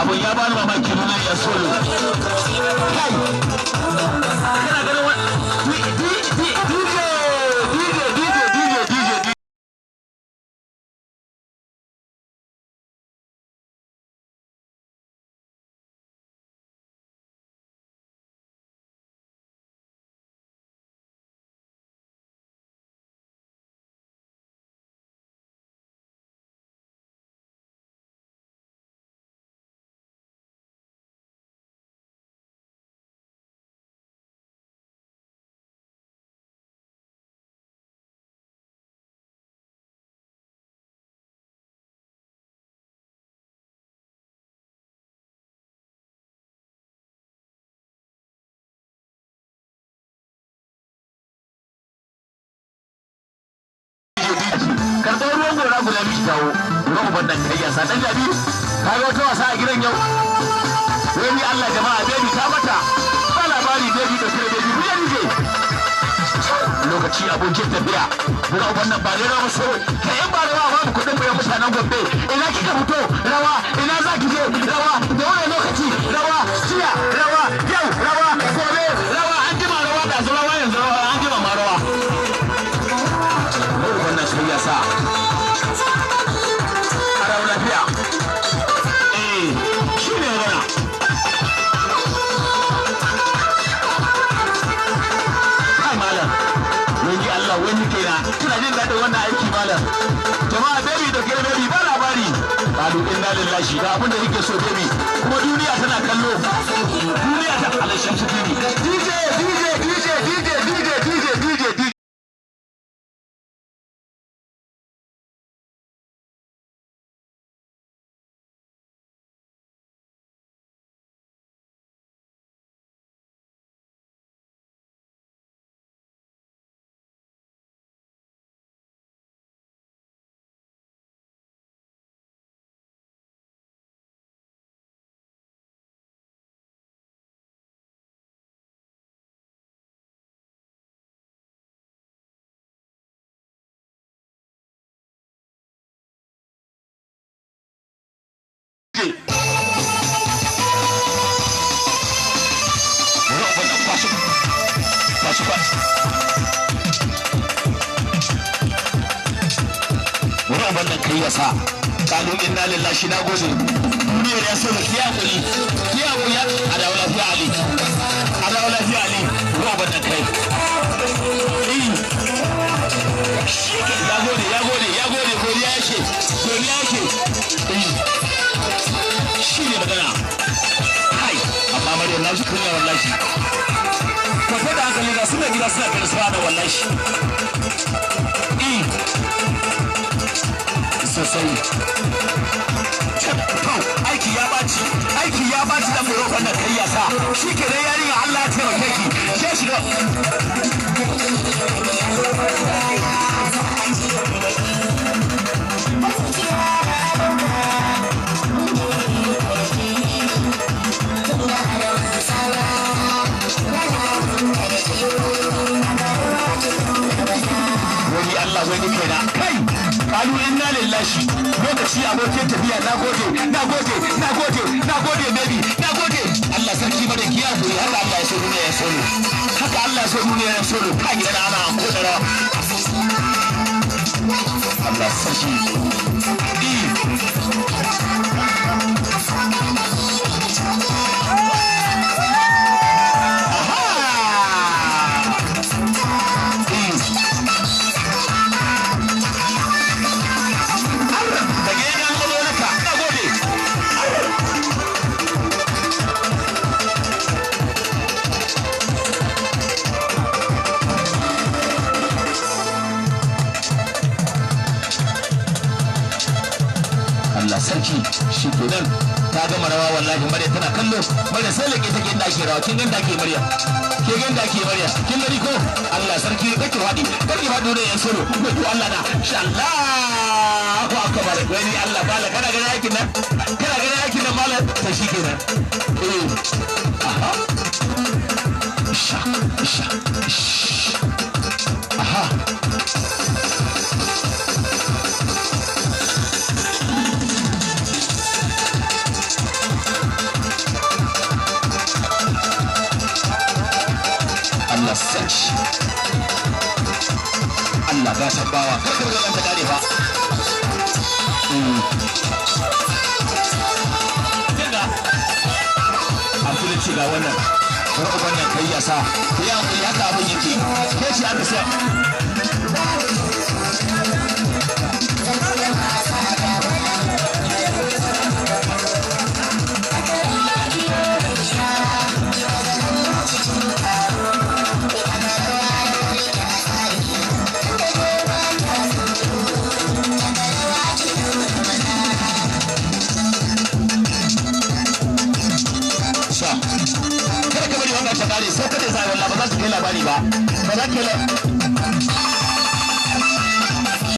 Abun ya bani mamaki nuna ya solo. Kai, kana ganin wani DJ DJ DJ DJ DJ Karɓar ruwan gora guda biyu kawo ruwan uban nan kai yasa dan jabi ka ga wata wasa a gidan yau. Wai ni Allah jama'a, baby ta mata ba labari, baby da kire baby mu je lokaci abokin tafiya. Ruwan uban nan ba dai rawa so kai in ba rawa babu kuɗin mu ya mutanen Gombe. Ina kika fito rawa, ina za ki je rawa, da wani lokaci rawa, jiya rawa, yau rawa, gobe rawa, an jima rawa, da rawa, yanzu rawa, an jima ma rawa. Wannan sai ya sa a rawa lafiya. Eh, shi ne magana. Kai malam, wani Allah wani kaina kina jin daɗin wannan aiki malam. Jama'a, baby da kire baby ba labari. Kalu inna lillahi, ga abin da yake so baby, kuma duniya tana kallo. Duniya ta Allah Shamsu TV. DJ DJ DJ DJ DJ DJ DJ DJ. Wannan kai ya sa kalu inna lillahi, na gode. Duniyar ya so ki hakuri, ki hakuri. A dawo lafiya Ali, a dawo lafiya Ali. Ruwa wannan kai ya gode, ya gode, ya gode, godiya yake, godiya yake. Shi ne magana. Kai, amma Maryam na ji kunya wallahi. Kwata da hankali, ga suna gida suna karsuwa da wallahi sosai. Aiki ya baci, aiki ya baci. Dan mai wannan kai ya sa shi ke dai yarinya. Allah ya taimake ki, ke shiga. Wani Allah wani kaina. Kai, kalu inna lillahi, lokaci abokin tafiya. Na gode, na gode, na gode, na gode baby, na gode. Allah sarki bada kiya guri. Haka Allah ya so duniya ya solo, haka Allah ya so duniya ya solo. Ka gidan ana ko da rawa. Allah sarki. Allah sarki, shi kenan ta gama rawa wallahi. Maryam tana kallo. Maryam sai lake take inda ake rawa. Kin ga inda ake, Maryam? Ke ga inda ake, Maryam? Kin gani ko? Allah sarki, kake fadi, kake fadi ne yan solo ko Allah na insha Allahu akbar. Wani Allah bala, kana ganin aikin nan, kana ganin aikin nan malam. To shi kenan. Eh, aha, sha sha, aha. Allah sarki, Allah gatan bawa, kar ka ga ta kare fa. Kinga a ce ga wannan bari uban nan kai ya sa ku yi hankali, haka abin yake, ke ce aka sa. Sha, kada ka bari wannan ta kare, sai kada sai wallahi ba za su kai labari ba, ba za ka